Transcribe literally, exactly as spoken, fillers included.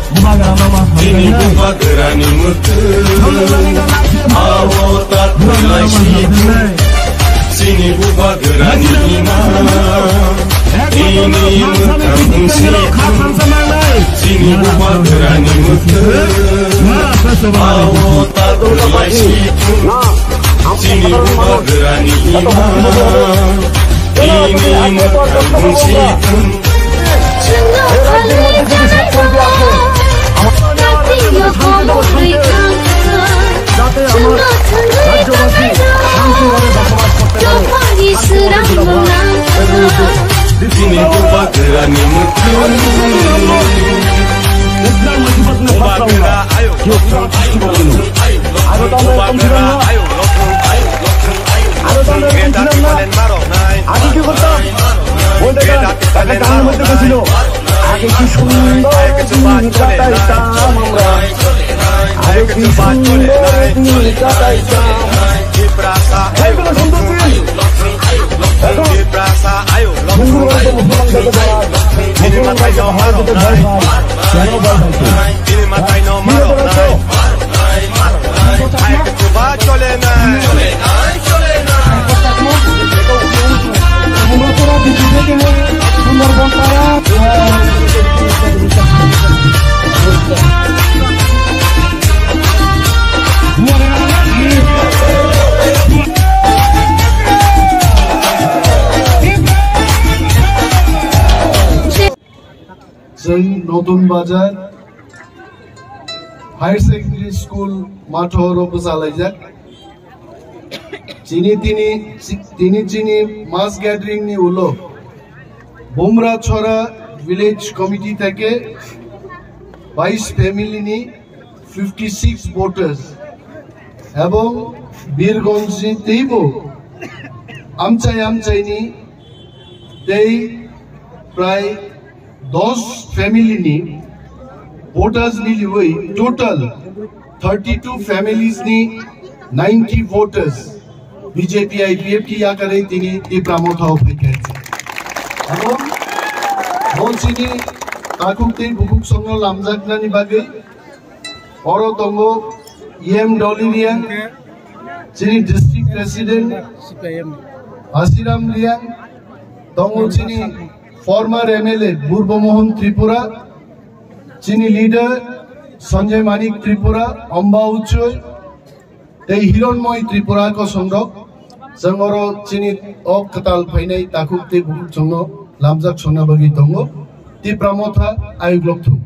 Chini bubagrani mwkhwtwng, abo takhuk naisik. Chini bubagrani ima, ini mwkhang wngsik. Chini bubagrani mwkhwtwng, abo takhuk naisik. Chini bubagrani ima, ini mwkhang wngsik. Chini bubagrani mwkhwtwng. Bubagra ayuk. Bubagra ayuk. Aro তাহলে এখন ছিলাম না। আগে কি করতাম? বলতে গেলাম, একটা গানের মধ্যে গেছিল। আগে কি সুন্দর দিন কাটাইতাম আমরা। আগে কি সুন্দর দিন কাটাইতাম। এইগুলো সুন্দর দিন। এখন মুসলমান তো মুসলমান দেখে ভয় পায়। মুসলমান তো ভারত দেখে ভয় পায়। কেন ভয় পায় তুই? Chwng Notun Bazar Higher Secondary School matho oro bwchalaijak. Chini tini, tini chini mass gathering ni ulo Bumra Chhora Village Committee theke bais family ni fifty six voters ebong Birgonj ni teibo amchai amchai ni tei prai dos family ni voters miliwi total thirty two families ni ninety voters B J P I P F T yakarwi tini Tipra Motha o phaikha. Abo bo chini takhuk tei bukhuk songno lamjaknani bagwi oro tongo E M Dolly Reang, chini district president Asiram Reang, tongo chini former M L A Burbo Mohan Tripura, chini leader Sanjay Manik Tripura, Amba Uchoi, tei Hironmoi Tripura kosongrok, chwng oro chini o kwtal phainai takhuk tei bukhuk chwngno lamjak songna bagwi tongo. Tipra Motha ayuk lokthung.